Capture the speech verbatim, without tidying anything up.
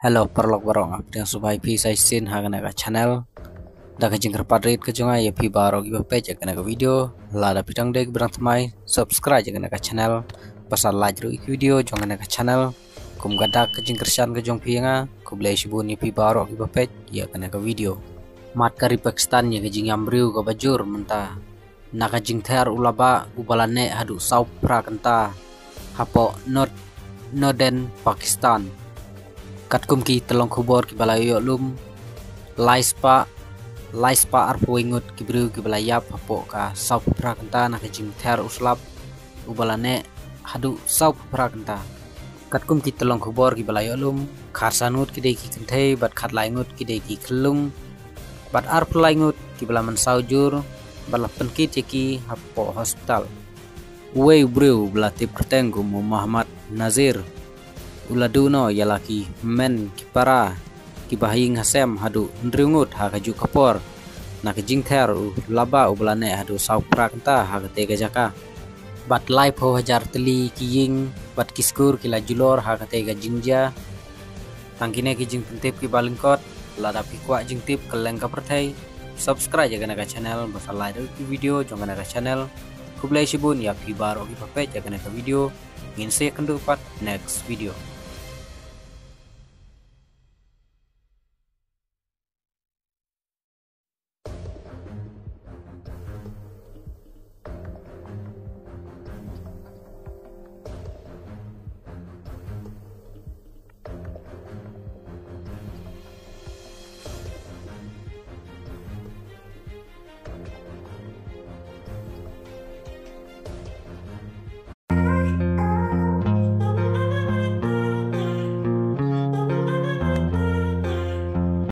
Hello paralok baroh, nga pdiang sngewbha ïa phi sa shisien ha kane ka channel. Da ka jingkyrpad rit ka jong nga ïa phi baroh kiba peit ïa kane ka video, lada phi tang dei kiba dang thymmai, subscribe ïa kane ka channel, bad sa like ruh ïa ki video jong kane ka channel. Kum ka dak ka jingkyrshan ka jong phi ïa nga, khublei shibun ïa phi baroh kiba peit ïa kane ka video. Mat ka ri Pakistan ïa ka jingïam briew kaba jur mynta na ka jingther u laba uba la neh haduh saw phra kynta hapoh North, Northern Pakistan. Katkum ki tyllong khubor kiba la ïoh lum, lai spah, lai spah arphew wei ngut ki briew kiba la ïap hapoh ka saw phra kynta na ka jingther u slap uba la neh haduh saw phra kynta. Katkum ki tyllong khubor kiba la ïoh lum, khatsan ngut ki dei ki kynthei bad khatlai ngut ki dei ki khyllung bad arphew lai ngut kiba la mynsaw jur bad la pynkit ïa ki hapoh hospital. Uwei u briew uba la tip kyrteng kum u Mohammad Nazir u la duh noh ïa la ki hynmen ki para kiba ha ïing ha sem haduh hynriew ngut ha kajuh ka por na ka jingther u laba uba la neh haduh saw phra kynta ha katei ka jaka. Bad laiphew hajar tylli ki ïing bad ki skur ki la julor ha katei ka jingjia. Tang kine ki jingpyntip kiba lyngkot. Lada phi kwah jingtip kylleng ka pyrthei, subscribe ïa kane ka channel bad sa like ruh ïa ki video jong kane ka channel. Khublei shibun ïa phi baroh kiba peit ïa kane ka video. Ngin sa ïakynduh pat next video.